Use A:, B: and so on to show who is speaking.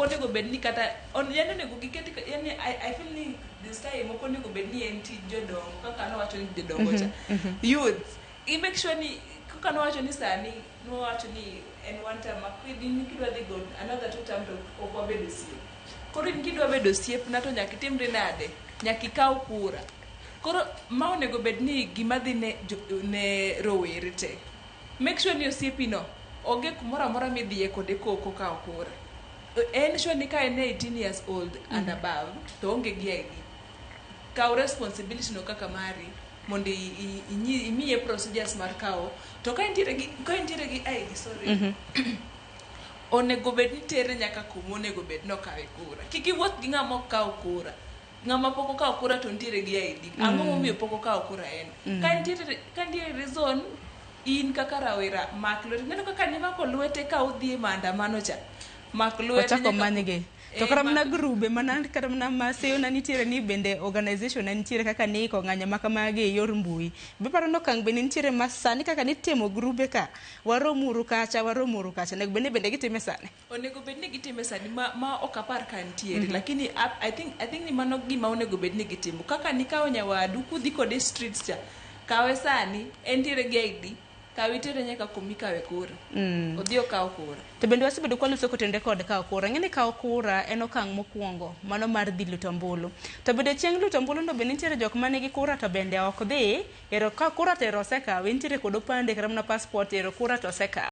A: onego bed ni kata on, yani onego giket yani I feel ni this time ok onego bed ni en tij jodongo kaka nowacho ni jodongo cha. Youth, i make sure ni kaka nowacho ni sani nowacho ni en one term ma in kidwa dhi go another two term to ok wabedo osiep. Koro in kidwa bedo osiepna to nyaka itimri nade? Nyaka ikaw kura. Koro ma onego bed ni gima dhi ne, ne rowere te. Make sure ni osiepino onge kumoro amora midhiye kode koko kawo kura. En sure ni ka en 18 years old and above to oonge gi ID. Kaw responsibility no kaka mari mondo imiye procedures mar kawo. To ka entiere gi ID, sorry. Onego bed ni tere nyaka kuma onego bed ni okawe kura. Kik iwuoth gi ng'ama ok kaw kura. Ng'ama pok okawo kura to nitiere gi ID. Ang'o momiyo pok okawo kura en? Ka nitiere reason, in kaka rawera mak lwete. Ineno kaka nimako lwete ka udhi e maandamano cha. Mak lwete
B: Ochako manygi. To
A: Eh,
B: kata mana grube mana kata mana maseyo na nitiere ni bende organization na nitiere kaka niiko ng'anyo ma kamagi e yor mbui. Be paro ni okang' bende nitiere ma sani kaka nitimo grube ka waromuru kacha waromuru kacha onego bed ni bende gitime sani.
A: Onego bed ni gitime sani ma ok apar ka nitiere. Lakini I think ni mano gima onego bed ni gitimo. Kaka nikawo nyawadu kudhi kode streets cha, kawe sani, entiere gi ID, kawe itere nyaka kumikawe kura. Odhi okaw kura.
B: To bende wasebedo kwaloso kotenore kod kawo kura. Ing'e ni kawo kura en okang' mokwongo mano mar dhi luto ombulu. To bende chieng' luto ombulu no bende nitiere jok manigi kura to bende ok dhi. Ero ka kura to ero osekaw. Intiere kod opande kata mana passport ero kura to osekaw.